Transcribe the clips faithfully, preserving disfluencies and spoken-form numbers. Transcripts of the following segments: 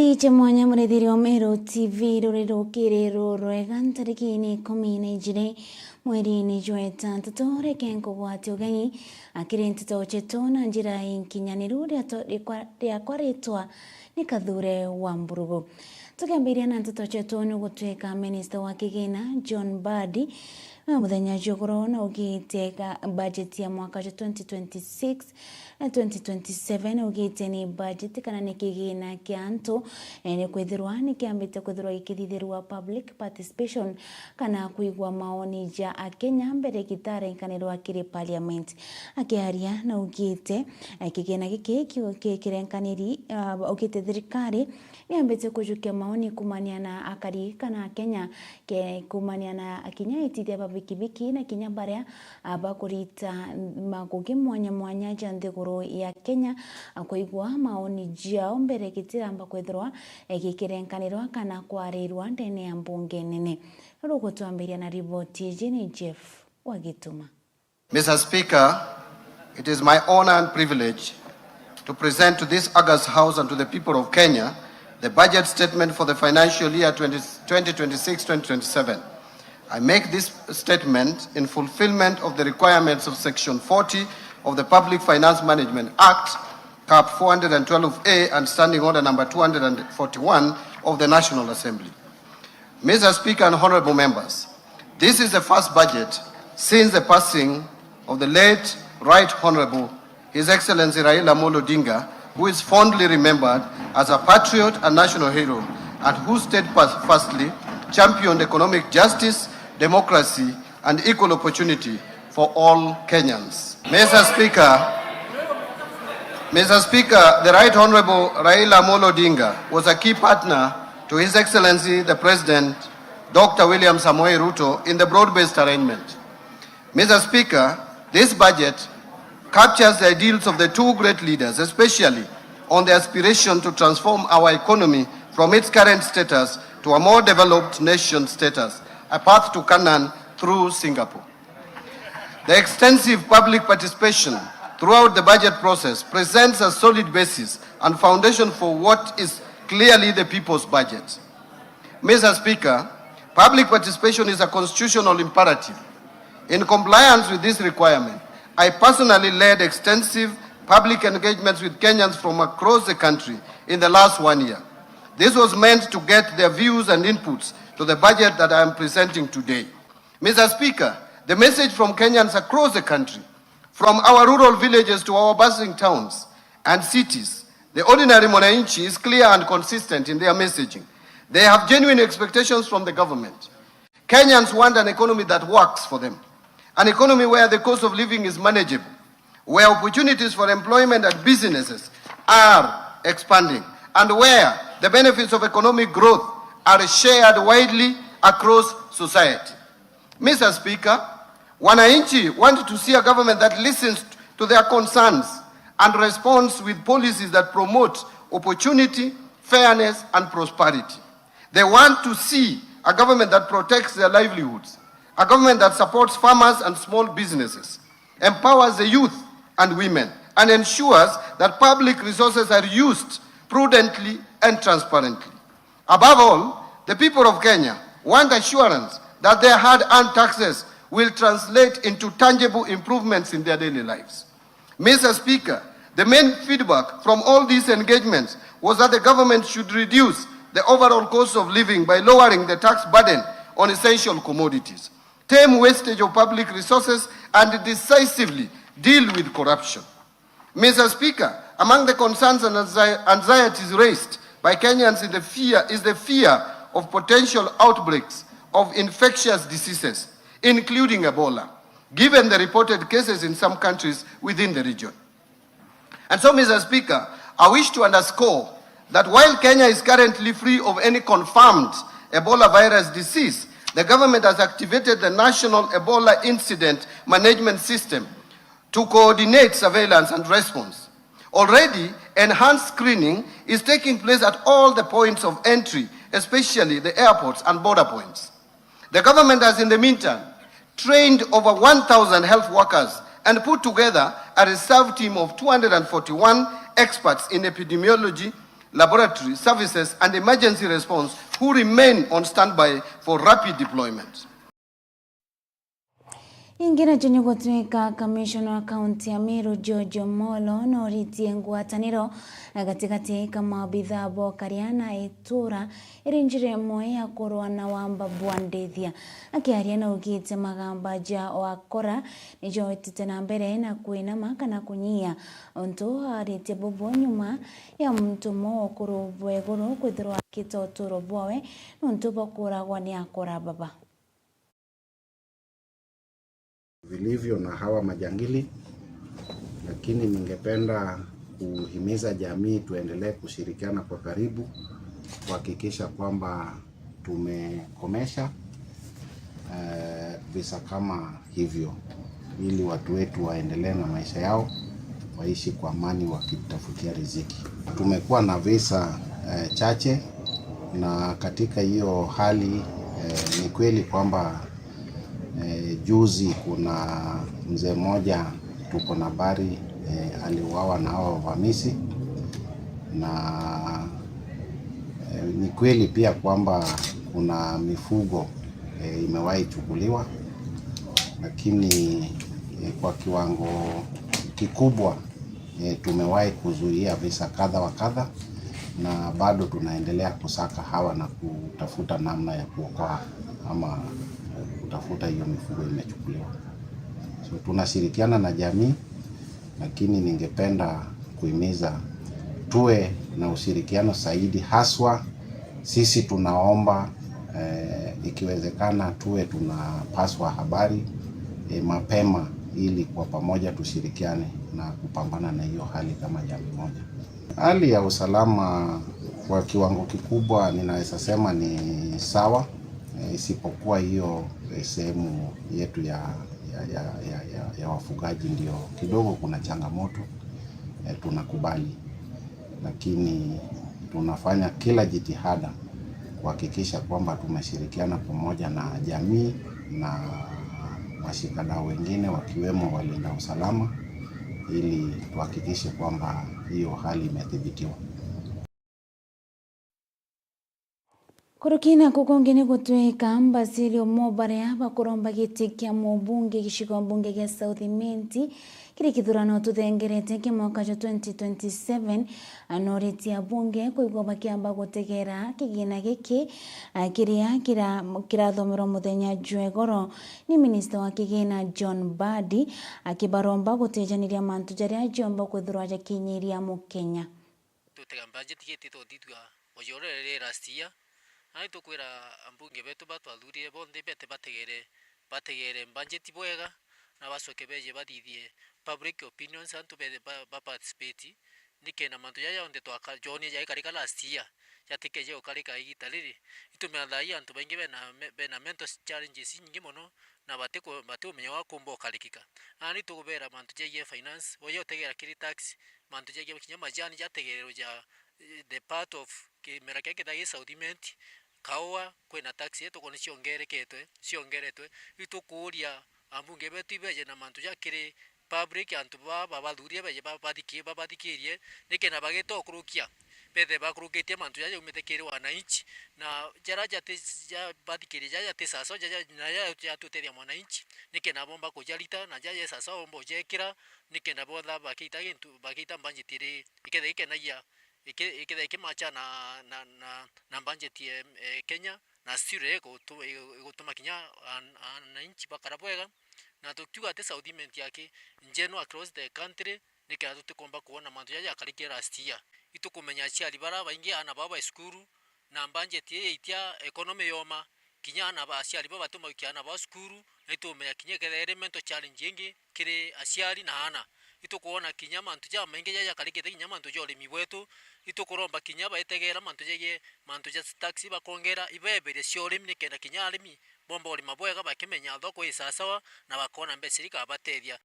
Iche mwanya murithiri wa Meru T V ruri rukiri rurwega, ntariki ni ikumi na ijiri mweri-ini jwa itantatu, reke nkugwate ugeni akiri nteto cietu na njira inkinyaniru. Riatwa rikwa-, riakwa ritwa ni Kathure wa Mburugu. Tukiambiria na nteto cietu, ni gutwika minista wa kigina John Mbadi, na muthenya jwa ugoro na ugite ga-, budget ya mwaka jwa twenty twenty-six na twenty twenty-seven, ugite ni budget kana ni kigina kia antu, eh, ni kwithirwa ni kiambite kwithirwa gikithithirwa public participation kana kwigua maoni ja Akenya mbere gitarenkanirwa kiri parliament. Akiaria na ugite, eh, kigina giki ki-, ki-, kirenkaniri, ah, ugite thirikari niambite kujukia maoni kumania na akari kana Akenya ke-, kumania na akinya aitithia ba bikibiki na kinya baria, ah, bakurita magugi mwanya mwanya ja nthiguru ya Kenya, ah, kuigua maoni jao mbere gitiramba kwithirwa, eh, gikirenkanirwa kana kwarirwa ndene ya mbunge nene. Rugutwambiria na riboti iji ni Jeff Wagituma. Mister Speaker, it is my honor and privilege to present to this august House and to the people of Kenya the budget statement for the financial year twenty, twenty twenty-six twenty twenty-seven. I make this statement in fulfillment of the requirements of Section forty of the Public Finance Management Act, Cap four hundred and twelve A and Standing Order number two hundred and forty-one of the National Assembly. Mister Speaker and honorable members, this is the first budget since the passing of the late Right Honorable His Excellency Raila Amolo Odinga, who is fondly remembered as a patriot and national hero, and who steadfastly championed economic justice, democracy, and equal opportunity for all Kenyans. Mister Speaker, Mister Speaker, the Right Honorable Raila Amolo Odinga was a key partner to His Excellency the President, Doctor William Samoei Ruto, in the broad-based arrangement. Mister Speaker, this budget captures the ideals of the two great leaders, especially on the aspiration to transform our economy from its current status to a more developed nation status, a path to Canaan through Singapore. The extensive public participation throughout the budget process presents a solid basis and foundation for what is clearly the people's budget. Mister Speaker, public participation is a constitutional imperative. In compliance with this requirement, I personally led extensive public engagements with Kenyans from across the country in the last one year. This was meant to get their views and inputs to the budget that I am presenting today. Mister Speaker, the message from Kenyans across the country, from our rural villages to our bustling towns and cities, the ordinary mwananchi is clear and consistent in their messaging. They have genuine expectations from the government. Kenyans want an economy that works for them, an economy where the cost of living is manageable, where opportunities for employment and businesses are expanding, and where the benefits of economic growth are shared widely across society. Mister Speaker, wananchi want to see a government that listens to their concerns and responds with policies that promote opportunity, fairness, and prosperity. They want to see a government that protects their livelihoods, a government that supports farmers and small businesses, empowers the youth and women, and ensures that public resources are used prudently and transparently. Above all, the people of Kenya want assurance that their hard-earned taxes will translate into tangible improvements in their daily lives. Mister Speaker, the main feedback from all these engagements was that the government should reduce the overall cost of living by lowering the tax burden on essential commodities, tame wastage of public resources, and decisively deal with corruption. Mister Speaker, among the concerns and anxi-, anxieties raised by Kenyans in the fear is the fear of potential outbreaks of infectious diseases, including Ebola, given the reported cases in some countries within the region. And so, Mister Speaker, I wish to underscore that while Kenya is currently free of any confirmed Ebola virus disease, the government has activated the National Ebola Incident Management System to coordinate surveillance and response. Already, enhanced screening is taking place at all the points of entry, especially the airports and border points. The government has, in the meantime, trained over one thousand health workers and put together a reserve team of two hundred and forty-one experts in epidemiology, laboratory services and emergency response who remain on standby for rapid deployment. Ingi nacio ni gutwika kamishona wa kaunti ya Meru George Omolo noritie ngwataniro gatigati ka maabithaa bokaria na itura iri njira imwe ya kurwa na wamba bwa ndithia. Akiaria naugite magamba ja o akora nijo itite na mbere na kwinama kana kunyia, untu aritie bubu nyuma ya muntu umwe ukuru bwa iguru kwithirwa akite uturo bwawe nuntu bwa kuragwa ni akora baba. Vilivyo na hawa majangili, lakini ningependa kuhimiza jamii tuendelee kushirikiana kwa karibu kuhakikisha kwamba tumekomesha, eh, visa kama hivyo, ili watu wetu waendelee na maisha yao, waishi kwa amani wakitafutia riziki. Tumekuwa na visa, eh, chache, na katika hiyo hali, eh, ni kweli kwamba, eh, juzi kuna mzee mmoja tuko na habari, eh, aliuawa na hao wavamizi, na, eh, ni kweli pia kwamba kuna mifugo, eh, imewahi chukuliwa, lakini, eh, kwa kiwango kikubwa, eh, tumewahi kuzuia visa kadha wa kadha, na bado tunaendelea kusaka hawa na kutafuta namna ya kuokoa ama, eh, kutafuta hiyo mifugo imechukuliwa. So, tunashirikiana na jamii, lakini ningependa kuhimiza tuwe na ushirikiano zaidi, haswa sisi tunaomba, eh, ikiwezekana tuwe tunapaswa habari, eh, mapema ili kwa pamoja tushirikiane na kupambana na hiyo hali kama jamii moja. Hali ya usalama kwa kiwango kikubwa ninaweza sema ni sawa, eh, isipokuwa hiyo, eh, sehemu yetu ya, ya, ya, ya, ya, ya wafugaji ndio kidogo kuna changamoto, eh, tunakubali. Lakini tunafanya kila jitihada kuhakikisha kwamba tumeshirikiana pamoja na jamii na washikadau wengine wakiwemo walinda usalama ili tuhakikishe kwamba hiyo hali imedhibitiwa. Kuruki naku kungi ni gutwika Basilio Mo baria bakuromba giti kia mubunge gicigo mbunge gia South Imenti kiri kithurano tuthengerete kia mwaka jwa twenty twenty-seven, anoritie abunge kwigua bakiamba gutegera kigina giki, a, kiria kira-, kirathomerwa muthenya jwa igoro ni minista wa kigina John Mbadi, akibaromba gutejaniria mantu jaria jomba kwithirwa jakinyiria Mukenya. Tutega budget giti tuthithua ojorere ri last year, na ni tukwira ambunge betu batwathurire bonthe bete bategere, bategere budget bwega, na bacoke beje bathithie public opinions, antu beje ba, ba participate, nikenda mantu jaja jonthe twaka-, jonie jaikarika last year, jatikeje gukarika igita riri. Itume thaa ii antu baingi bena me-, bena mental challenges inyingi mono, na batiku-, batiumenya wa kumba ukarikika. Nani tugubera mantu jegie finance, oje utegera kiri tax, mantu jegie kinya majani jategererwe ja, eh, the part of kimera kia kithaa gi South Imenti, kaua, kwina tax itukoni ciongereketwe, ciongeretwe. Itukuuria ambunge betu ibeje na mantu ja kiri public, antu baa babathurire beje babathiki-, babathikirie, nikenda bagita ukurukia, bethe bakurukitie mantu jaja jaumite kiri wananchi, na jaria jati, ja bathikirie jaja jati sawasawa, jaja, na jaja jatutethia mwananchi, nikenda bomba kujarita, na jaja sawasawa bomba ujekira, nikenda bonthe bakiita gintu, bakiita budget iri, ikethira ikenagia, iki-, ikethira ikimacha na, na, na, na budget ya, eh, Kenya, na still igutu-, igu-, igutuma kinya an-, ananchi bakara bwega. Na tukiuga ati South Imenti aki in general across the country, nikenda tutikomba kuona mantu jaja jakarikire last year. Itukumenya aciari bara baingi ana bao bai cukuru, na budget ii yaitia economy yoma, kinya ana ba aciari baba batumaukia ana bao cukuru, na itumenya kinya ikethira iri mental challenge ingi kiri aciari na ana. Itukwona kinya mantu jamaingi jaja jakarikite kinya mantu ja urimi bwetu, itukuromba kinya baitegera mantu jegie mantu ja tax bakongera ibeberia cia urimi, nikenda kinya arimi bomba urima bwega bakimenya thoko i sawasawa na bakona mbeca iri ikabatethia.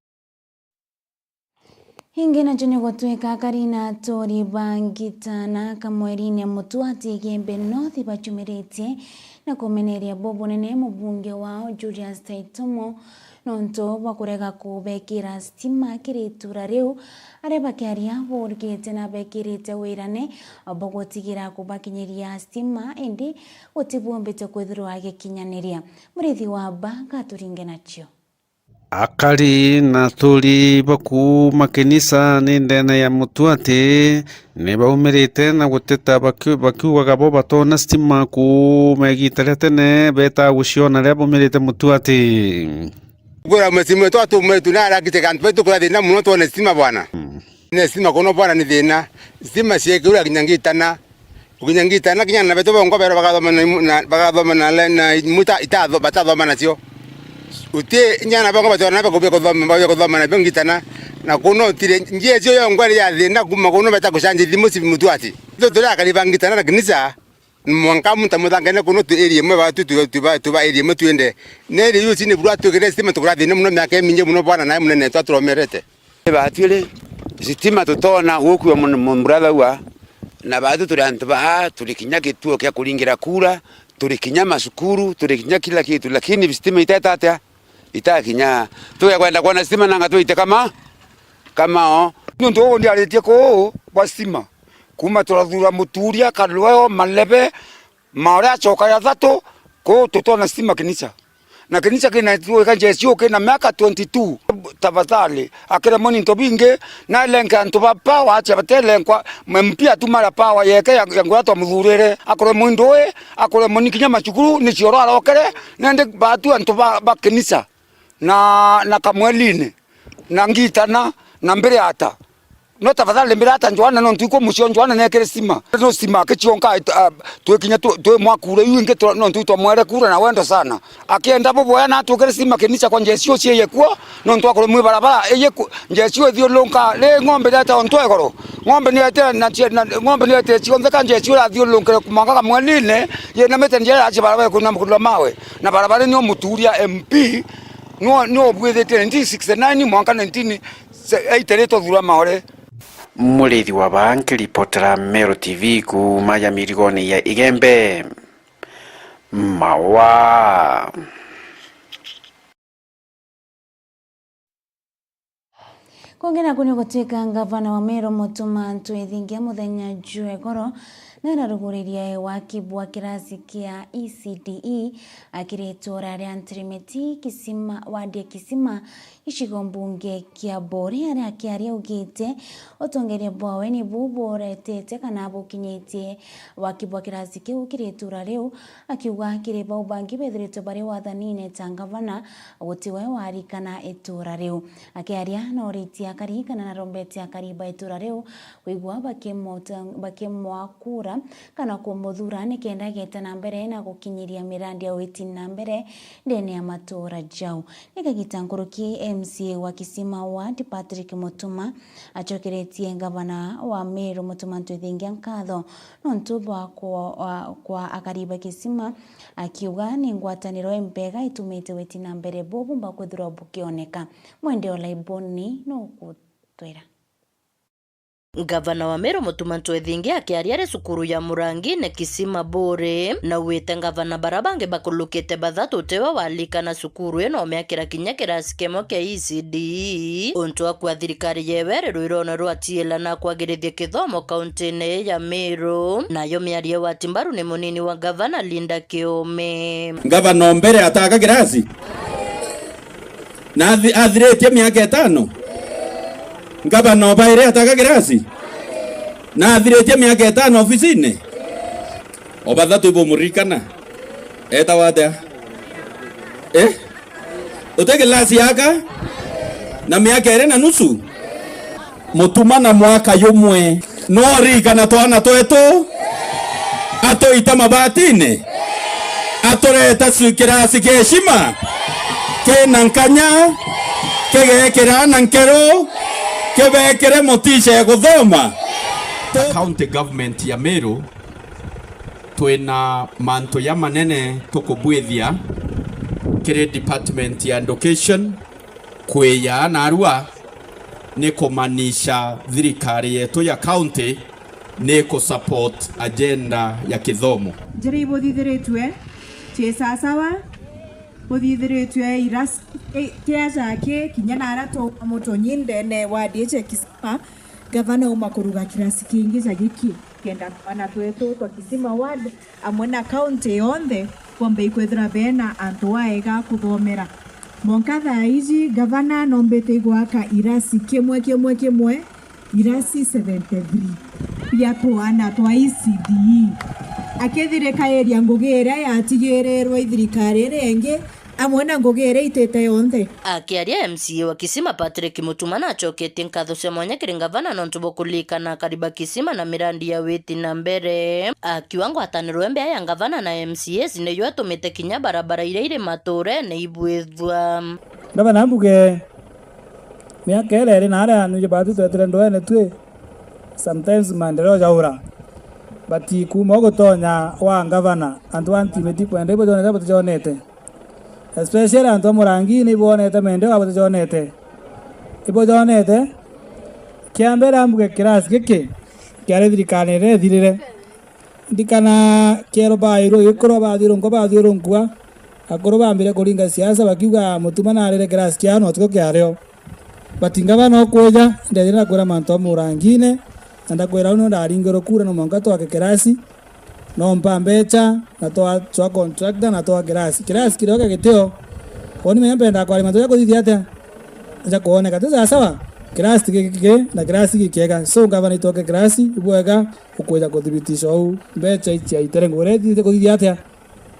Ingi nacio ni gutwika akari na aturi ba Ngitana Kamwerine Mutuati Igembe North bachumiritie na kumeneria bubunene mubunge wao Julius Taitumo nontu bwa kurega kubekira stima kiri itura riu. Aria bakiaria burugite na bekirite wirane bwa gutigira kubakinyiria stima, indi gutibumbite kwithirwa gikinyaniria. Murithi wa ba gaturinge nacio. Akari na aturi ba kuuma Kenisa ni ndene ya Mutuati ni baumirite na guteta baki-, bakiugaga bo batoona stima kuuma igiita ria tene betaa guciona riria baumirite Mutuati. Kwira mesimu yetu atumetu na arakite kantu baitu kwira thina muno twone stima bwana. Mm. Ne stima kuno bwana ni thina. Stima ciekirwe kinya Ngitana. Ukinya Ngitana kinya na betu bongo bero bagathoma na imu-, na bagathoma na le-, na imu ita-, itatho-, batathoma nacio. Uti nyana bongo batona bakubia kuthoma, babia kuthoma na bio Ngitana. Na kuno tire njia cio yongwa ya thina kuma kuno beta kucanji thimu ci Mutuati. Ito turi akari ba Ngitana na Kenisa. Mwanka muntu amuthangene kuno tu area imwe ba tu, tu, tu, ba, tu ba area imwe twende. Ne area iu cini burwa twikire stima tukura thina muno miaka imingi muno bwana nae munene twaturomerete. Baatwire sitima tutoona gukua mun-, mun-, brother wa, na baatu turi antu baa, turi kinya gituo kia kuringira kura, turi kinya macukuru, turi kinya kila kitu, lakini sitima iteta atia? Itakinya. Tugekwenda kwona sitima nanga twite kama, kama o. Nuntu uu ndiaritie kuu bwa sitima, kuma turathura Muturia, Kalweo, Malebe, Maore acoka ya thatu, kuu tutona sitima Kenisa. Na Kenisa kina tuika Jesu kina miaka twenty-two. Tafadhali, akiremwa ni into bingi, na elenke antu ba power, acha batelenkwa, M P atumara power yeke ya, ya nguria twamuthurire, akorwe mwindui, akorwe muni kinya macukuru, ni cioro arokere, nende baatu antu ba, ba Kenisa, na, na Kamwelini, na Ngitana, na Mbiriata. No tafadhali mbira ata Joana, nontu ikwo mucio Joana nekire stima. No stima akicionka, ah, twikinya tu-, twi mwa kura iu ingi tu-, nontu itwa mwere kura na wendo sana. Akienda buboya na atukire stima Kenisa kwa Jesu ucio iye kuo, nontu akorwe mwi barabara, iye ku-, Jesu ithiurunka, ri ng'ombe ireta ontu igoro. Ng'ombe ni ete na cie-, na, ng'ombe ni ete cionthe ka Jesu irathiurunka kumwanga Kamwelini, yinamite njira ya barabara kuna mukula mawe. Na barabara ni umuturia M P, ni o-, ni obwithitie nineteen sixty-nine mwanka nineteen eighty ri twathura Maore. Murithi wa baa nkiripotera Meru T V kuuma ya mirigone ya Igembe. Mawa. Kungi naku ni gutwika ngavana wa Meru Mutuma Ntwithingia muthenya jwa igoro nararuguririe waki bwa kirasi kia E C D E akiri itura ria Ntirimiti Kisima, wadi ya Kisima, gicigo mbunge kia Buuri, aria akiaria augite utongeria bwawe nibu buretete kana bukinyitie waki bwa kirasi kiu kiri itura riu, akiuga kiri bau bangi bethiritwe bari wathanine ta ngavana, guti we warikana itura riu. Akiaria na uritie akari kana narombete akari ba itura riu kwigua bakimota-, bakimwa kura kana kumuthura nikenda agete na mbere na gukinyiria mirandi ya witi na mbere ndene ya matura jau. Ni kagita nkuruki M C A wa Kisima Ward, Patrick Mutuma, acokeretie ngavana wa Meru Mutuma Ntwithingia nkatho nontu bwa kwa, wa, kwa akari ba Kisima, akiuga ni ngwataniro imbega itumite witi na mbere bubumba kwithirwa bukioneka. Mwende Olaiboni nugutwira. Ngavana wa Meru Mutuma Ntwithingia akiaria ari cukuru ya Murangine Kisima Buuri, na augite ngavana bara bangi bakulukite bathatu tiwe walikana cukuru ino omiakira kinya kirasi kimwe kia E C D E, untu akua thirikari yewe iri rwirone rwa tiila na kwagirithia kithomo kauntine ii ya Meru. Nayo miario wa timbaru ni munini wa ngavana Linda Kiome. Ngavana o mbere ataka kirasi? Na athi-, athiritie miaka itano? Ngavana o bairi ataka kirasi? Na athiritie miaka itano ofisine? O bathatu ibumuririkana? Etagwa atia? Eh? Uti kirasi aka? Na miaka iri na nusu? Mutuma na mwaka yumwe. No ririkana twana twetu? Atuita mabatine? Atureta cu-, kirasi kia heshima, kina nkanya, kigekira na nkero, kibekire motisha ya kuthoma. County government ya Meru, twina mantu jamanene tukubwithia kiri department ya education, kwiya na arua, ni kumaanisha thirikari yetu ya county ni ku support agenda ya kithomo. Njira ibuthithiritue, ci sasawa, buthithiritue irasi, i-, kiaja ki, kinya na ara tuuma mutonyi ndene wa D H Kisima, gavana uma kuruga kirasi kingi ja giki, kenda twana twetu twa Kisima Ward amwe na county yonthe, bombe ikwithira bena antu aega kuthomera. Monka thaa iji, gavana nombite igwaka irasi kimwe, kimwe, kimwe, irasi seventy-three bia twana twa E C D E, akithirikairia ngugi iria yatigirirwe i thirikari iria ingi, amwe na ngugi iria itite yonthe. Akiaria, M C A wa Kisima Patrick Mutuma nacoketie nkatho cia mwanya kiri ngavana nontu bwa kuririkana akari ba Kisima na mirandi ya witi na mbere, akiuga ngwataniro imbea ya ngavana na M C As niyo itumite kinya barabara iria iri maturene ibwithua. Ngavana, mbuge, miaka iria iri na aria nuje batu twetire ndwene twi, sometimes maendeleo jaura, but kuuma ugutonya wa ngavana, antu a Ntimiti kwenda ibo jonete batijonete. Especially antu a Murangini ibonete maendeleo abo tijonete. Ibo jonete, kia mbere ambuge kirasi giki kiari thirikari iria ithirire. Ndikana kiero bairwe gikurwa bathiurunkwa bathiurunkua, akuru bambire kuringa siasa bakiuga Mutuma narire kirasi kiao na utuku kiario. But ngavana ukuja, ndethire ndakwira mantu a Murangini, na ndakwira uu nio ndaringirwe kura no mwanka twake kirasi, no mpa mbecha, na twa, twa contractor, na twa kirasi. Kirasi kirio gia gitio, kwoni menya mpendaa kwaria mantu ja kuthithia atia? Ja kwoneka, ti sawa sawa? Kirasi ti giki, na kirasi gikiega. So, ngavana itwake kirasi, ibwega, ukwija kuthibitisha uu. Mbecha ici aitere ngugi iria ithithite kuthithia atia?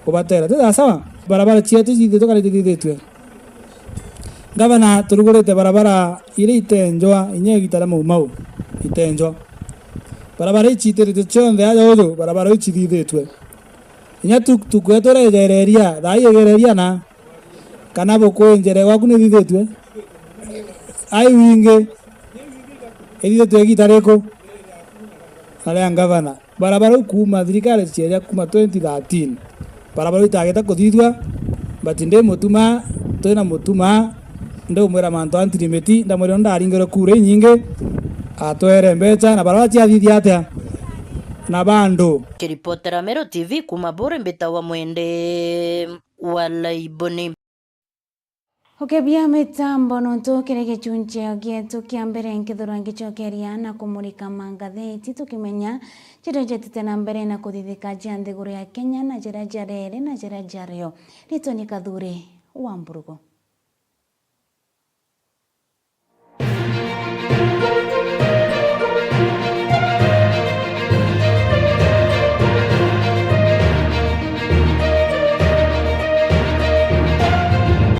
Kubatera. Ti sawa sawa? Barabara cietu cithithitwe kana itithithitwe? Ngavana, turugurite barabara iria itenjwa, inya igita ria Mau Mau, itenjwa. Barabara ici itiritwe cionthe aja uju, barabara ici ithithitwe. Inya tuktuk yetu iria ijereria, thaa ii igereria na, kana bukwinjere gwaku ni ithithitwe? Ai wingi, ithithitwe igita riku? Na ria ngavana. Barabara iu kuuma thirikari cieja kuuma twenty thirteen, barabara iu itagete kuthithua, but ndi Mutuma, twina Mutuma, ndiumwira mantu a Ntirimiti, ndamwira uria ndaringirwe kura inyingi, atwere mbecha, na barabara ciathithia atia? Na bandu. Kiripotera Meru T V kuuma Buri, mbitawa Mwende wa Laiboni. Ukebia mitambo nontu kiri gichunchio gietu kia mbere, nkithirwa ngichokeria na kumurika mangatheti, tukimenya jiria jetite na mbere na kuthithika ja nthiguru ya Kenya na jiria jarere na jiria jario. Ritwa ni Kathuri wa Mburugu.